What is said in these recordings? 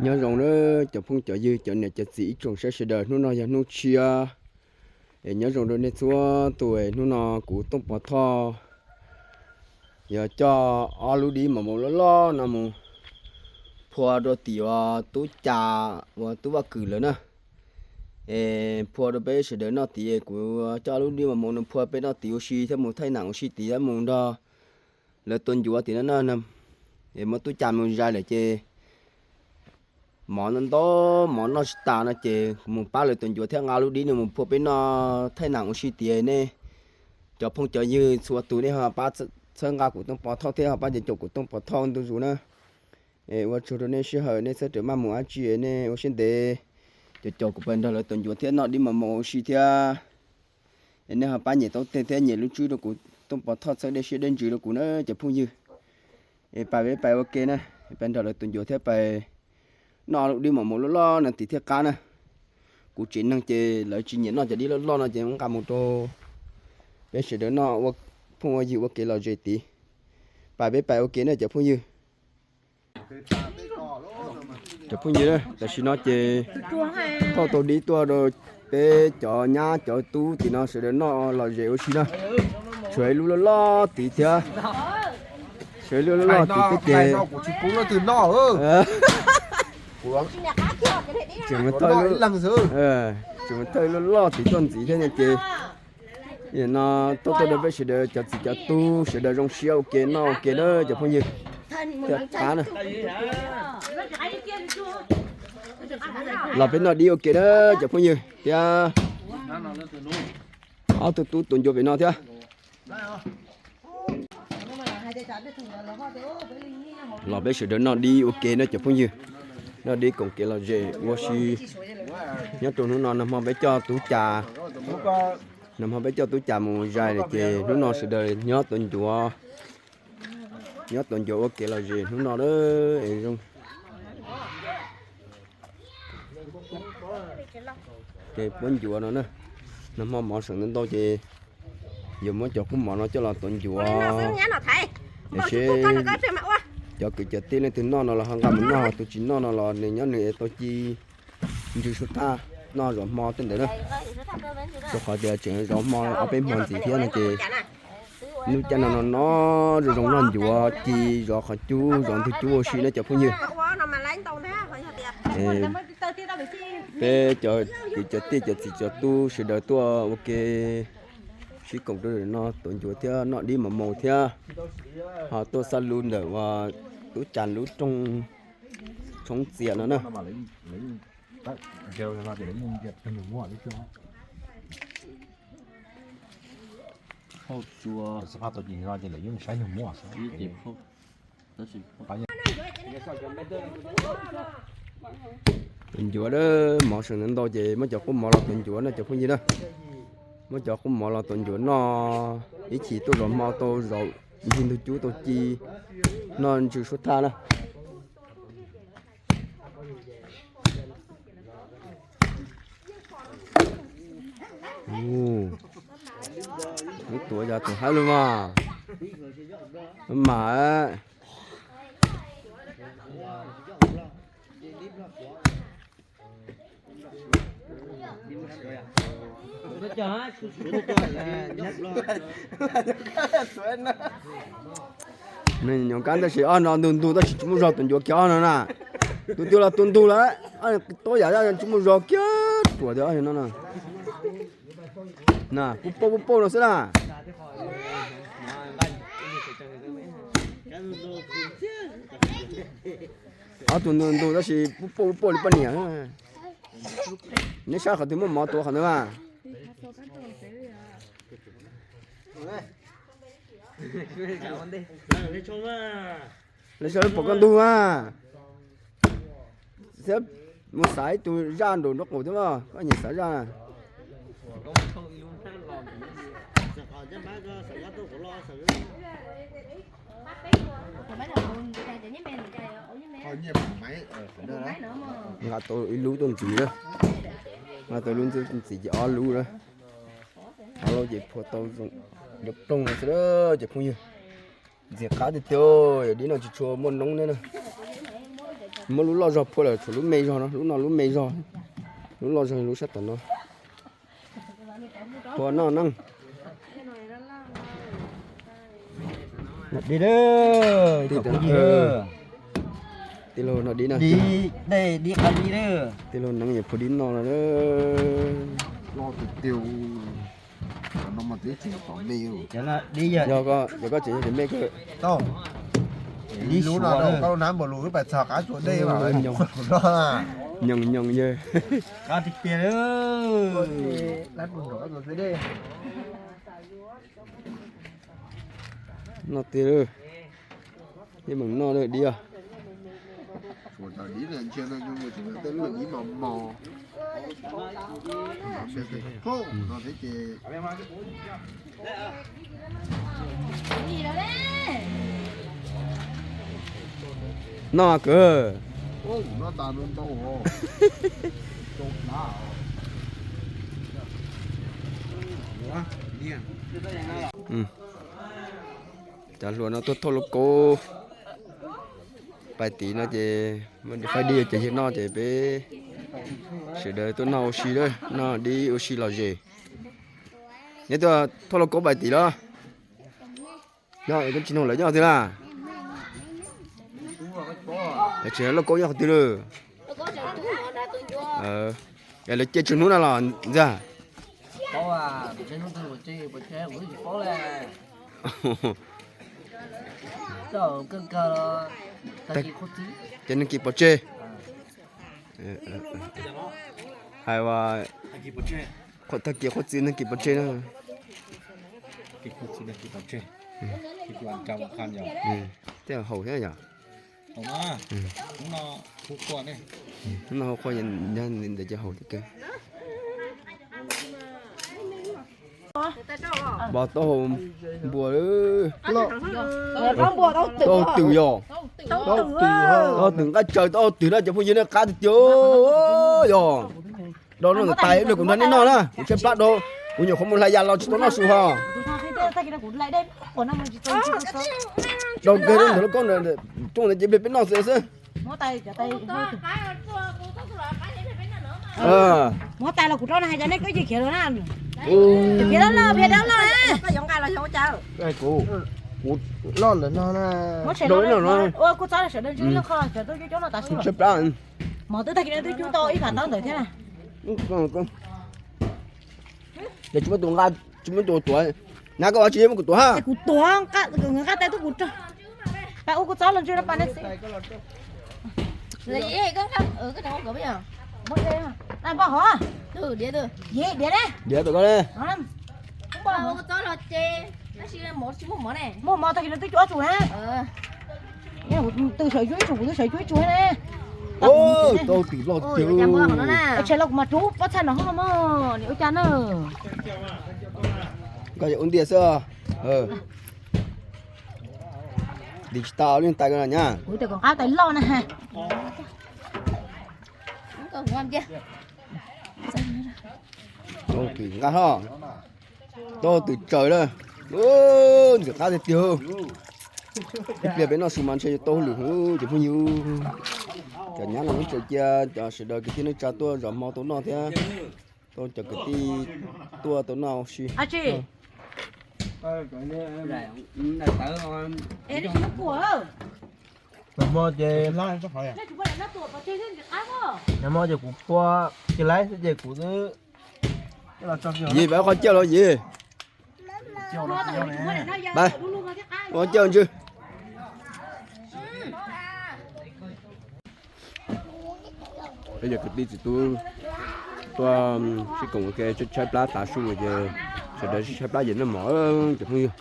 Nyob zoo na cov phooj cov ywg, cov niam cov txiv ib tsoom saib sawv daws, hnub no yog hnub tshiab es nyob zoo rau nej txhua tus. Hnub no kuv Tooj Pov Thoj yog coj ob lub dib mos maus loj loj no mus phua rau tim uas tub Cas uas tub Vaj Kwm lawm na. Es phua rau peb sawv daws noj tid, kuv coj ob lub dib mos maus no phua peb noj tid ua si thiab mus thaij nam ua si tid thiab mus nrog lawv tua ncuav tim no na. Es muab tub Cas mus zais lawm ces mov ntau ntau, mov noj tsis tas no ces kuv mus pab lawv tua ncuav thiab nqa lub dib no mus phua peb noj thaij nam ua si tid. Nej cov phooj cov ywg txhua tus nej ho pab txhawb nqa kuv Tooj Pov Thoj thiab ho pab caum caum kuv Tooj Pov Thoj ntu zus na. Es ua tsaug rau nej sij hawm, nej txhawb rawm maj mus dab tsi nej ua siab ntev caum caum kuv pais nrog lawv tua ncuav thiab noj dib mos maus ua si thiab. Es nej ho pab nyem taub teg thiab nyem lub tswb rau kuv Tooj Pov Thoj, txhawb dej siab dej ntsws rau kuv na cov phooj ywg. Es pais peb pais ua ke na, pais nrog lawv tua ncuav thiab pais noj lub dib mos maus loj loj no tid thiaj qab na. Kuv tsev neeg ces lawv tsis nyiam noj cov dib loj loj no ces nqa mus rau peb sawv daws noj ua phooj ua ywg ua kev lom zem tid. Pais peb pais ua ke na cov phooj ywg. Cov phooj ywg, tam sim no ces thauj tau dib tuaj rau peb cov nyab cov tub tim no sawv daws noj lom zem ua si na. Tshuav ib lub loj loj tid thiab. Tshuav ib lub loj loj tid thiab ces tseem mus thauj, tseem mus thauj ib lub loj loj tid tuaj ntxiv thiab no ces no thauj tuaj rau peb sawv daws cov txiv cov tub sawv daws zoo siab ua ke noj ua ke na cov phooj ywg. Thiaj qab na. Los peb noj dib ua ke na cov phooj ywg thiab. Ob tug tub tua ncuav pem no thiab. Los peb sawv daws noj dib ua ke na cov phooj ywg. Noj dib koom kev lom zem ua si. Nyob rau hnub no nag hmo peb coj tub Cas, nag hmo peb coj tub Cas mus zais lawm ces hnub no sawv daws nyob tua ncuav, nyob tua ncuav ua kev lom zem hnub no na. Es zoo ces puab ncuav no na, nag hmo mov seem ntau ntau ces yuav muab cov kub mov no coj los tua ncuav. Tiam sis cov kwv cov tij leej twg noj no los ho nqa mus noj, tus tsis noj no los nws nyob nws es tau ci ntsws sub thaj noj zov hmo tej ntawd na. Rau qhov tias tseem zov hmo ob peb hmo ntxiv thiab no ces hnub caij no no no zoo zoo noj ncuav ci zov qhov cub zov ntug cub ua si na cov phooj ywg. Peb cov kwv cov tij cov txiv cov tub sawv daws tuaj ua ke sib koom rau no tua ncuav thiab noj dib mos maus thiab ho tuaj xab lub ntawm uas tub Cas lub rooj tshoob txias no na. Tua ncuav a, mov seem ntau ntau ces muab cov kub mov los tua ncuav no cov phooj ywg na. Muab cov kub mov los tua ncuav noj ib chim tuaj zov hmo tau zov ncig ntug cub tau ci noj ntsws sub thaj na. Lub tuav yog tus haib lub mas, lub mas. Nws nyob kab tab sis ob no ntug ntug tab sis tsis muaj zog tus ncuav kiag ob no na. Tus twg los tus ntug lawm, tuab yam tsis muaj zog kiag ruam tiag no na. Na, puj pauj puj pauj no xwb na. Ob tug ntug ntug tab sis puj pauj puj pauj li poj niam. Neb saib qhov twg muaj mov tuav qhov ntawd mas. Lawv saib pom koj ntug mas. Thiab mus xav ib tug zaj nraum nraub qaum thiab mas, koj nyiam xav zaj na. Nqa tau ib lub tuaj ntxiv na. Nqa tau lub ntxiv ces ob lub na. Ob lub ces phua tau zoo nrov ploog no xwb ces phooj ywg. Ntxim qab tiag tiag, yog dib no tsis tshua muaj noob thiab na. Muab lub loj zog phua lawm tshuav lub me zog no, lub no lub me zog, lub loj zog lub sab tom no. Phua noj neej. Tij laug no dib na. Tij laug neeb yuav phua dib noj no. Yog koj tseem yog cov me kawg. Nyoos nyoos yawg. Noj tiag, yeej meem noj dib os. Noj kawg. Cov hluas no tuaj thauj lauj kaub pais tid no ces muaj dib faib dib ces yawg noj ces peb sawv daws tuaj noj ua si, noj dib ua si lom zem. Neb tuaj thauj lauj kaub pais tid los? Nyob tsis nug lawv nyob twg na. Tsis lauj kaub nyob qhov twg lawm? Es lawv cia tsuag hnub no los ntxiag? Ces neeg kis pov tseg. Hais tag kis qhuab txwv neeg kis pov tseg na. Tej haum thiab yom. Hnub no hu qhua ntawd ces haum tiag tiag. Npog taub hau npua, taub hau twm yog, taub hau twm nqaij tsaws taub hau twm na cov phooj ywg na, qab tiag tiag yog. Rau no ntawm tais ib pliag kuv nrog nej noj na, kuv tshaib plab rau, kuv nyuam qhuav mus hlais yas los tsis tau noj su ho. Rau kawg ntawm lub koob ntawd, rooj ntawd ces ib pliag peb noj xwb xwb. Muab tais los kuv rau no hais cov nej koj cia khiav los na. Khiav dab laug, khiav dab laug. Kuv loj lawm no. Muab tshem los, ua kuj txob sawv daws ntsib lub qhov cov tub cub coob no tas su. Mov twb tag kis no twb cub tau ib phav taub ntawd thiab na. Ces tsis muaj tus nqa, tsis muaj tus tuav. Nab koj ua tsis muaj kuv tuav ha. Kuv tuav, nqa tais tub kuv rau. Pab ua kuj txob los ntsib no pab neb xwb. Diav tau koj ne. Muaj mov tag kis no twb cub ob tsum na. Twb sawv cub ib tsum, kuv twb sawv cub ib tsum na. Tau twm loj tiag. Tshem los kuv mam rub pob txha no hauv no mog, nim ua cas na. Koj ua ntiag xwb. Dim tsis tau li tais ko nyab. Kuv tias kom nqa tais loj na. Tau twm nqa ho. Tau twm tsaws lawm. Ntxim qab tiag tiag. Ib pliag peb noj su mas ntshe yuav tau hauj lwm ces phooj ywg. Cov nyab no muab tsaws cia cov sawv daws kwv tij neej tsa tuaj zov hmo tau noj thiab. Tau cov kwv tij tuaj tau noj ua si. Nag hmo ces, nag hmo ces kuv phua, ces laib xwb ces kuv twb, yim pab qhov ciaj los yim. Pab, qhov ciaj ntswg. Peb cov kwv tij txiv tub tuaj sib koom ua ke tshaib plab tav su ces sawv daws sib tshaib plab ces noj mov cov phooj ywg.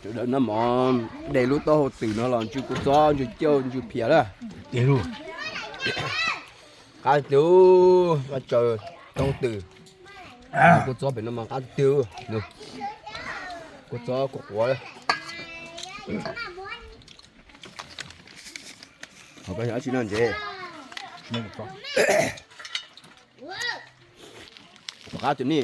Sawv daws noj mov de lub taub hau twm no los ntsw kua txob ntsw cauj ntsw phias lawm. Qab tiag, tsaws taub hau twm. Kua txob pem no mas qab tiag, kua txob quav quav. Ho koj yog dab tsi no ntses? Tom qab tus ni.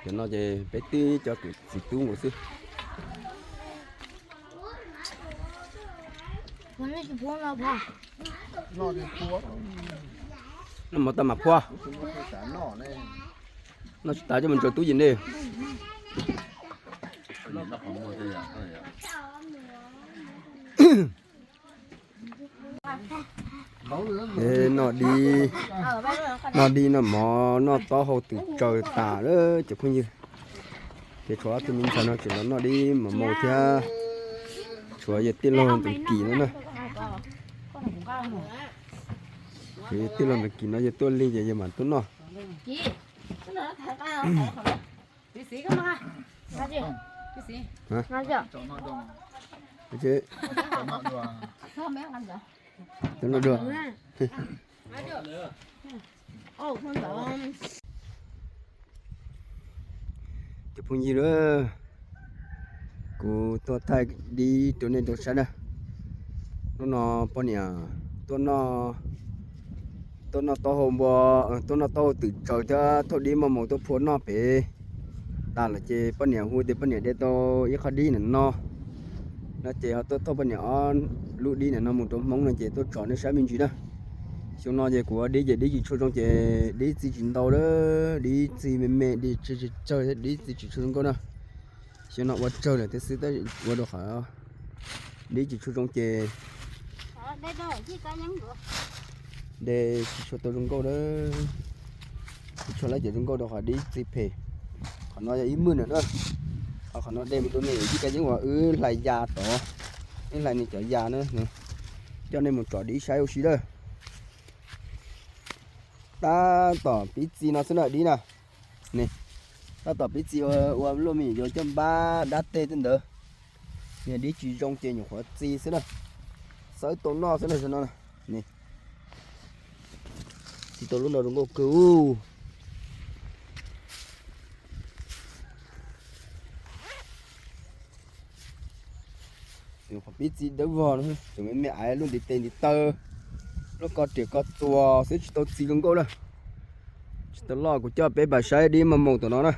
Cov no ces peb twb cov kwv txiv tub nkaus xwb. Noj mov tau mam phua. Noj tsis tas coj mus ntsaws tub yim ne. Noj dib, noj dib noj mov noj taub hau twm tsaws tas lawm cov phooj ywg. Ces tshuav ob tug me ntxhais no tseem los noj dib mov maus thiab. Tshuav yawg tij laug ntawm kis no na. Tshuav yawg tij laug ntawm kis no yawg tuaj lig ces yawg mam tuaj noj. Cov phooj ywg, kuv tuaj thaij dib rau nej tau saib na. Hnub no poj niam tuaj noj, tuaj noj taub hau npua, tuaj noj taub hau twm tsaws thiab thauj dib maj maus tuaj phua noj pem tas lawm ces poj niam hu tias poj niam de tau ib qho dib ntawm no no ces ho tuaj thauj poj niam ob lub dib ntawm no mus rau Hmoob no ces tuaj tso nej saib me ntsis na. Xyoo no ces kuv ua dib ces dib tsis tshua zoo ces dib txi tsis ntau lawm, dib txi me me dib tsis tsawg thiab dib txi tsis tshua zoo nkauj na. Xyoo no ua tsawg lawm thiab xwb tab ua rau qhov dib tsis tshua zoo ces de tsis tshua tau zoo nkauj na. Tsis tshua lawm ces zoo nkauj rau qhov dib txi phem. Qhov no yog ib mwj na na. Ho qhov no de mus rau nej ib ka yeeb uas wb hlais ya tod, wb hlais nws cov ya na. Coj nej mus tsom dib saib ua si lawm. Tab tom pib txi no xwb na dib na. Tab tom pib txi ua luaj me nyuam yaus coj npab dab teg tej ntawd. Yog dib tsis zoo ces nyuam qhuav txi xwb na. Xawb tau noj xwb na no. Txi tau lub no zoo nkauj kawg. Nyuam qhuav pib txi dawb vog no, tseem me me aiv lub ntiv tes ntiv taw, lub ko riam ko txuas xwb tsis tau txi zoo nkauj na. Tsis tau loj kuv coj peb pais saib dib maj maus tom no na.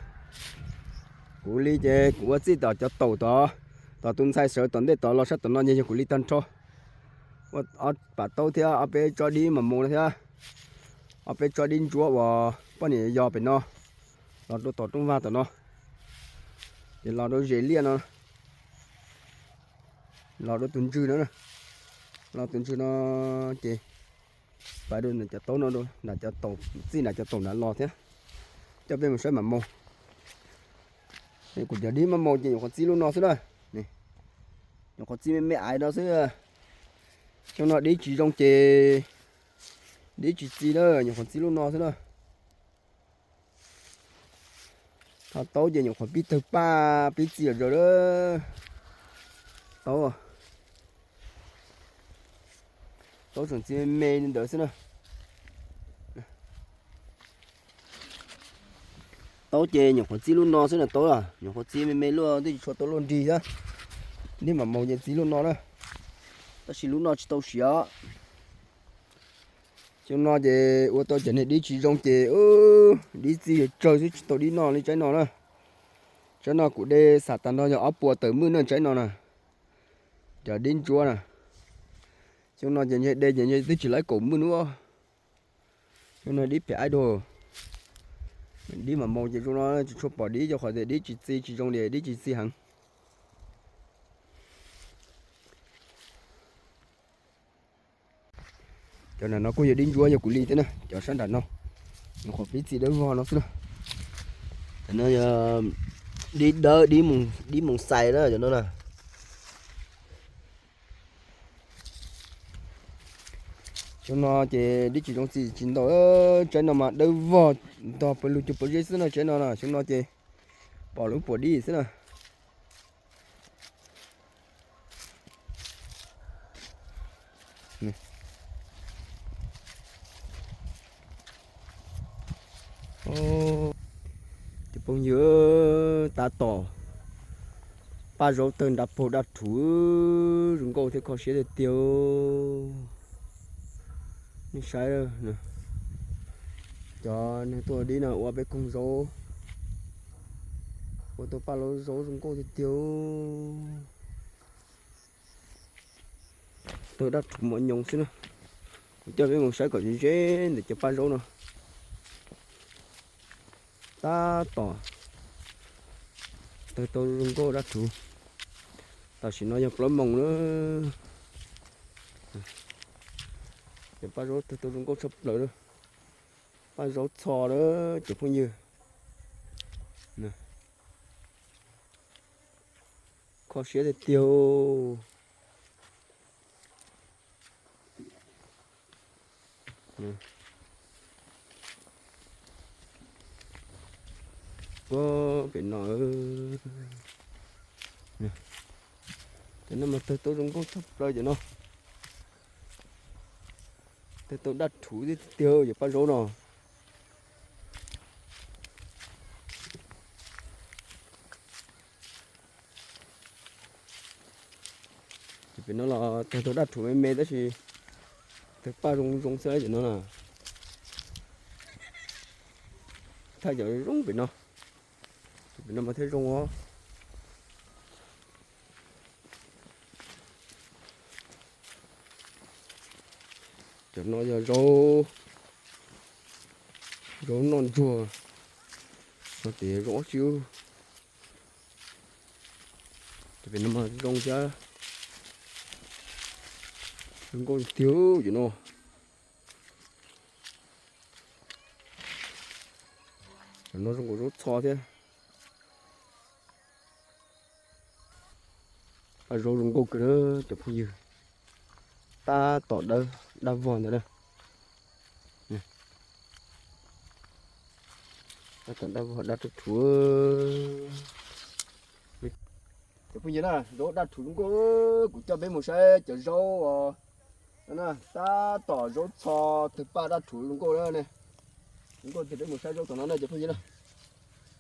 Kuv li ces kuv ua txij tom cov taum tod, tom tus ntxhais sawv tom ntej tod los sab tom no ces yog kuv li tag nrho. Ua ob pam taub thiab ob peb tsob dib maj maus no thiab, ob peb tsob dib ntsuab uas poj niam yos pem no, los rau tom rooj vag tom no, ces los rau zes liaj no, los rau tus ntswg no, los tus ntswg no ces pais rau nram cov taub no, nram cov taum, txij nram cov taum nrad los thiab. Coj peb mus saib maj maus. Kuv cov dib maj maus ces nyuam qhuav txi lub no xwb na. Nyuam qhuav txi me me aiv no xwb. Xyoo no dib tsis zoo ces dib tsis txi na, nyuam qhuav txi lub no xwb na. Ho taub ces nyuam qhuav pib tawg paj pib txi zom zaws lawm. Taub, taub tseem txi me me li ntawd xwb na. Taub ces nyuam qhuav txi lub no xwb na, taub nyuam qhuav txi me me luaj twb tsis tshua tau luaj nrig thiab. Dib maj maus ces txi lub no na, tab sis lub no tsis tau siav. Xyoo no ces ua tau cov niag dib tsis zoo ces dib txi yuav tsawg xwb tsis tau dib noj li tsaib no na. Tsaib no kuv de xam tas nrho yog ob puas tawm mwj na tsaib no na. Cov dib ntsuab na, xyoo no ces ntshe de ces ntshe twb tsis laib kaum mwj nub. Xyoo no dib phem aib dua. Dib maj maus ces zoo no tsis tshua pom dib rau qhov tias dib tsis txi tsis zoo li dib tsis txi heev. Cov nram no kuj yog dib ntsuab yog kuv li thiab na, cov sab nram no, nyuam qhuav pib txi dawb vog no xwb na. Cov no yog dib dawb, dib moos xais na cov no na. Xyoo no ces dib tsis zoo txi tsis ntau, tsaib no mas dawb vog ntog pawg lug cuag pawg zeb xwb na tsaib no na, xyoo no ces pom lub puas dib xwb na. Cov phooj ywg, tab tom paj zaub tawg nrad paug daj rhuv, zoo nkauj thiab kho siab tiag tiag. Nej saib, Cov neeg tuaj dib no ua peb koog zaub, ua tau paj zaub zoo nkauj tiag tiag. Tawg dab rhuv mos nyoos xwb na. Kuv coj peb mus saib kom ze ze ntawm cov paj zaub no. Tab tom tawg tau zoo nkauj dab rhuv. Tam sim no yog plaub moos na. Cov paj zaub tawg tau zoo nkauj tshaj plaws na. Paj zaub txho na cov phooj ywg. Kho siab tiag tiag. Pem no, cov no mas tawg tau zoo nkauj tshaj plaws cov no. Tawg tau dab rhuv tiag tiag cov paj zaub no. Ces pem no los tawg tau dab rhuv me me tab sis tawg paj zoo zoo xwb cov no na. Thaij cov zoo pem no, ces pem no mas thiaj zoo os. Cov no yog zaub, zaub noj ntsuag, no ces zaub ob tsi. Ces pem no mas zoo thiab, zoo nkauj tiag cov no. Cov no zoo nkaus zaub txho thiab. Paj zaub zoo nkauj kawg cov phooj ywg. Tab tom dawb dab vog ntawd na. Tab tom dab vog dab rhuv rhuv. Cov phooj ywg na, zaub dab rhuv zoo nkauj, kuv coj peb mus saib cov zaub os. Tab tom zaub txho tawg paj dab rhuv zoo nkauj na. Zoo nkauj ces peb mus saib zaub tom no na cov phooj ywg na.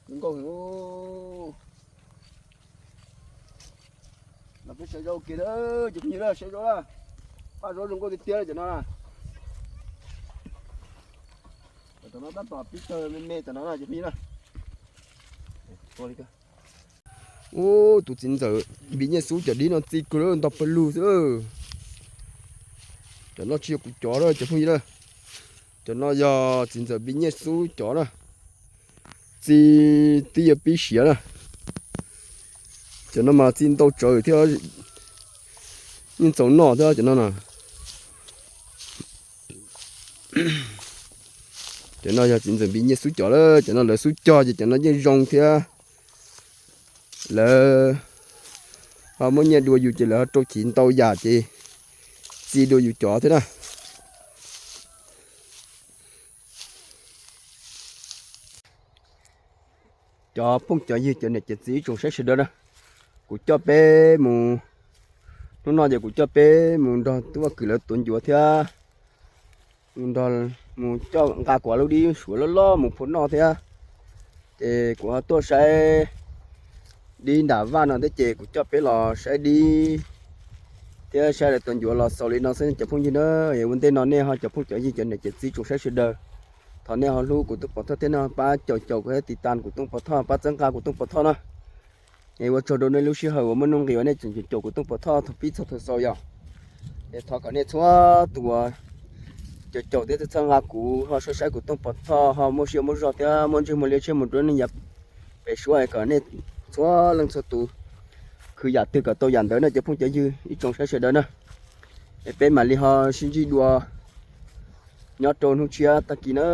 Zoo nkauj heev. Los peb saib zaub ua ke na, cov phooj ywg na, saib zaub na. Paj zaub zoo nkauj tiag tiag cov no na. Tom no tab tom pib tawg me me tom no na cov phooj ywg na. Ub, tus txiv ntxawm Npis Nyiaj Xub cov dib no txi kawg lawm, ntog pawg lug xwb. Cov no tsis yog kuv cov na cov phooj ywg na. Cov no yog txiv ntxawm Npis Nyiaj Xub cov na. Txi twb yuav pib siav na. Cov no mas txi ntau tsawv thiab, yeej txaus noj thiab cov no na. Cov no yog txiv ntxawm Npis Nyiaj Xub cov lawm, cov no lawv xub cog ces cov no yeej zoo thiab. Lawv ho muab nyiaj dua yus ces lawv ho rau chiv ntau yam ces txi dua yus cov thiab na. Cov phooj cov ywg cov niam cov txiv ib tsoom saib sawv daws na, kuv coj peb mus, hnub no ces kuv coj peb mus nrog tub Vaj Kwm lawv tuav ncuav thiab mus nrog, mus coj nqa kuv lub dib suav loj loj mus phua noj thiab. Ces kuv ho tuaj saib dib nram vaj no thiab ces kuv coj peb los saib dib thiab saib lawv tuav ncuav los xaus li no xwb cov phooj ywg na. Es ua ntej no nej ho cov phooj cov ywg cov niam cov txiv tsoom saib sawv daws, thov nej ho hlub kuv Tooj Pov Thoj thiab nej pab caum caum kuv thiab tiv tas kuv Tooj Pov Thoj, pab txhawb nqa kuv Tooj Pov Thoj na. Es ua tsaug rau nej lub sij hawm uas muaj nuj nqis uas nej tseem caum caum kuv Tooj Pov Thoj thaum pib txog thaum xaus yom. Es thov kom nej txhua tus uas caum caum thiab txhawb nqa kuv ho saib saib kuv Tooj Pov Thoj ho muaj siab muaj zog thiab muaj ntsej muag liab tshiab mus rau neej yav pem suab es kom nej txhua leej txhua tus khwv yam twg kom tau yam ntawd na cov phooj cov ywg ib tsoom saib sawv daws na. Es peb mam li ho sib ntsib dua nyob rau hnub tshiab tag kis na.